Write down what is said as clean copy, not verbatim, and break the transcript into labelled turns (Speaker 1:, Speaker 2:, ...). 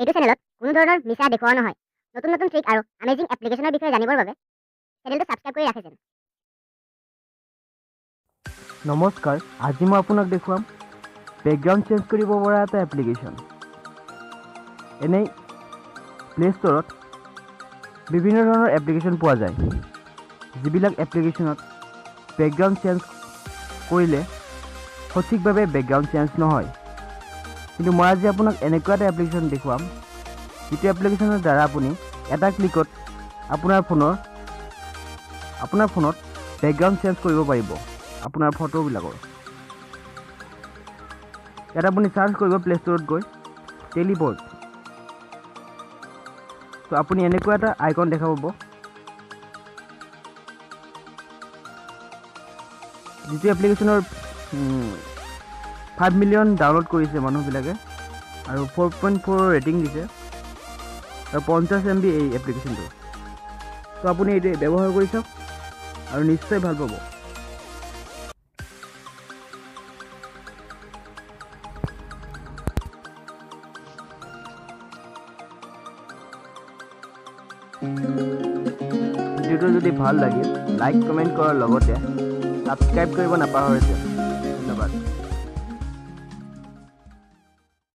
Speaker 1: এইটো চেনেলত কোনো ধৰণৰ মিছা দেখুওৱা নহয়। নতুন নতুন ট্ৰিক আৰু আমেজিং এপ্লিকেশ্যনৰ বিষয়ে জানিবৰ বাবে চেনেলটো ছাবস্ক্ৰাইব কৰি ৰাখে যেন।
Speaker 2: নমস্কাৰ, আজি মই আপোনাক দেখুৱাম বেকগ্ৰাউণ্ড চেঞ্জ কৰিব পৰা এটা এপ্লিকেশ্যন। এনেই প্লে' ষ্ট'ৰত বিভিন্ন ধৰণৰ এপ্লিকেশ্যন পোৱা যায়, যিবিলাক এপ্লিকেশ্যনত বেকগ্ৰাউণ্ড চেঞ্জ কৰিলে সঠিকভাৱে বেকগ্ৰাউণ্ড চেঞ্জ নহয়। কিন্তু মই আজি আপোনাক এনেকুৱা এটা এপ্লিকেশ্যন দেখুৱাম, যিটো এপ্লিকেশ্যনৰ দ্বাৰা আপুনি এটা ক্লিকত আপোনাৰ ফোনত বেকগ্ৰাউণ্ড চেঞ্জ কৰিব পাৰিব আপোনাৰ ফটোবিলাকৰ। ইয়াত আপুনি চাৰ্চ কৰিব প্লে' ষ্ট'ৰত গৈ টেলিপৰ্ট। আপুনি এনেকুৱা এটা আইকন দেখা পাব, যিটো এপ্লিকেশ্যনৰ 5 মিলিয়ন ডাউনলোড কৰিছে মানুহবিলাকে আৰু 4.4 ৰেটিং দিছে আৰু 50 এম বি এই এপ্লিকেশ্যনটো। আপুনি এইটো ব্যৱহাৰ কৰি চাওক আৰু নিশ্চয় ভাল পাব। ভিডিঅ'টো যদি ভাল লাগে লাইক কমেণ্ট কৰাৰ লগতে ছাবস্ক্ৰাইব কৰিব নাপাহৰিব।